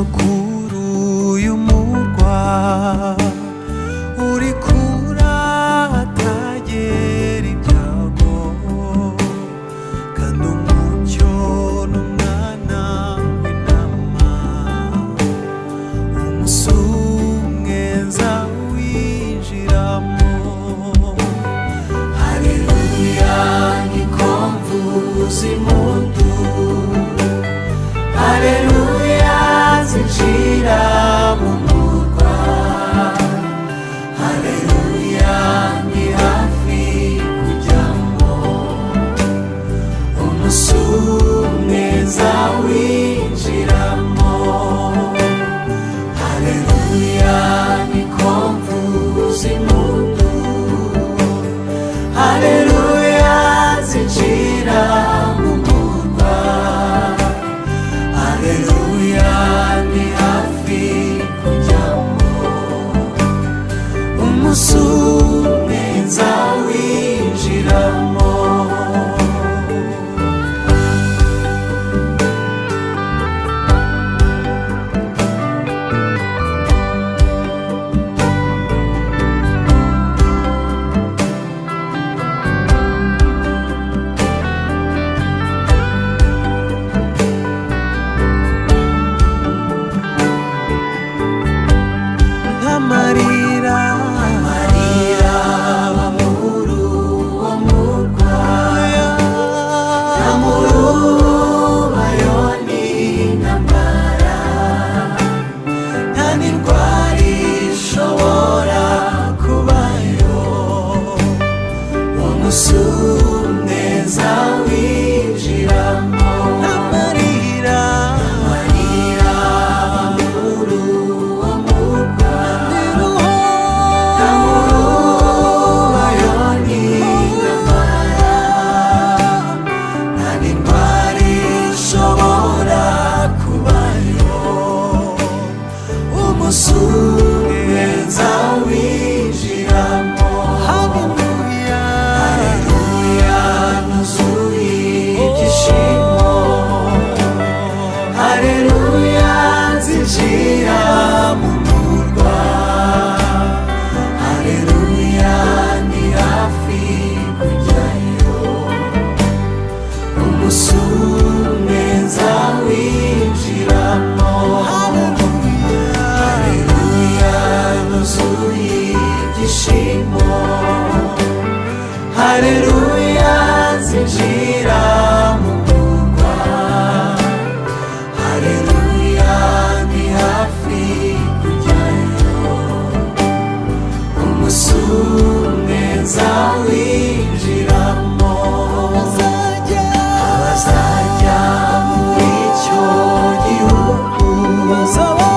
Amakuru y'umurwa uri kuratagera ibyago, kandi umucyo n'umwana w'intama, umunsi umwe nzawinjiramo. Haleluya, niko mvuza impundu. Haleluya, nzinjira mu murwa. Haleluya, ndi hafi kujyamo, umunsi umwe nzawinjiramo. Haleluya, niko mvuza impundu. Haleluya, nzinjira mu murwa. Haleluya, ndi hafi kujyamo, umunsi umwe nzawinjiramo. Ntamarira, amarira aba muri uwo murwa, nta murubayo n'intambara, nta n'indwara ishobora kubayo, umunsi umwe nzawinjiramo. Ntamarira, amarira aba muri uwo murwa, nta murubayo n'intambara, nta n'indwara ishobora kubayo, umunsi umwe nzawinjiramo. Haleluya, haleluya, nuzuye ibyishimo. Haleluya, nzinjira mu murwa. Haleluya, ndi hafi kujyayo, umunsi umwe nzawinjiramo. Haleluya, nuzuye ibyishimo. Haleluya, nzinjira mu murwa. Haleluya, ndi hafi kujyayo, umunsi umwe nzawinjiramo. Abazajya muri icyo gihugu bazaba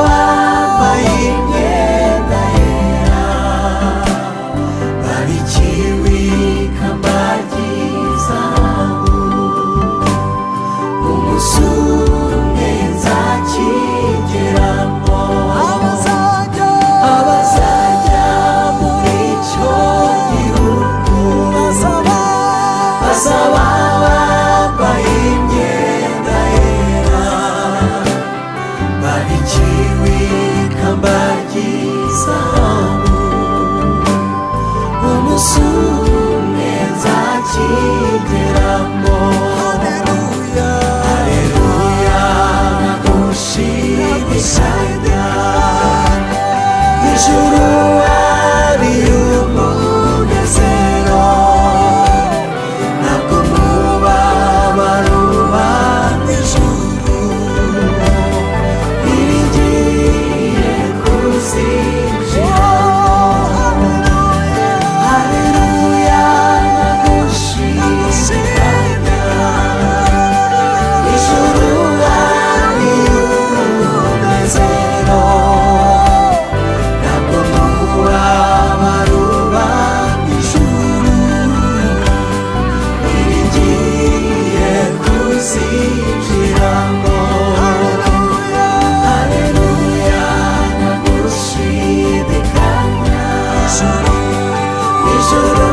bambaye imyenda yera, babikiwe ikamba ry'izahabu, umunsi umwe nzakigeramo. Abazajya muri icyo gihugu bazaba bambaye imyenda yera, babikiwe ikamba ry'izahabu, umunsi umwe nzakigeramo. Haleluya, ntagushidikanya, ijuru ari umunezero, ntabwo umubabaro uba mu ijuru, irigiye kuzinjiramo. Haleluya, ntagushidikanya, ijuru ari umunezero, ntabwo umubabaro uba mu ijuru, irigiye kuzinjiramo. Haleluya, ntagushidikanya, ijuru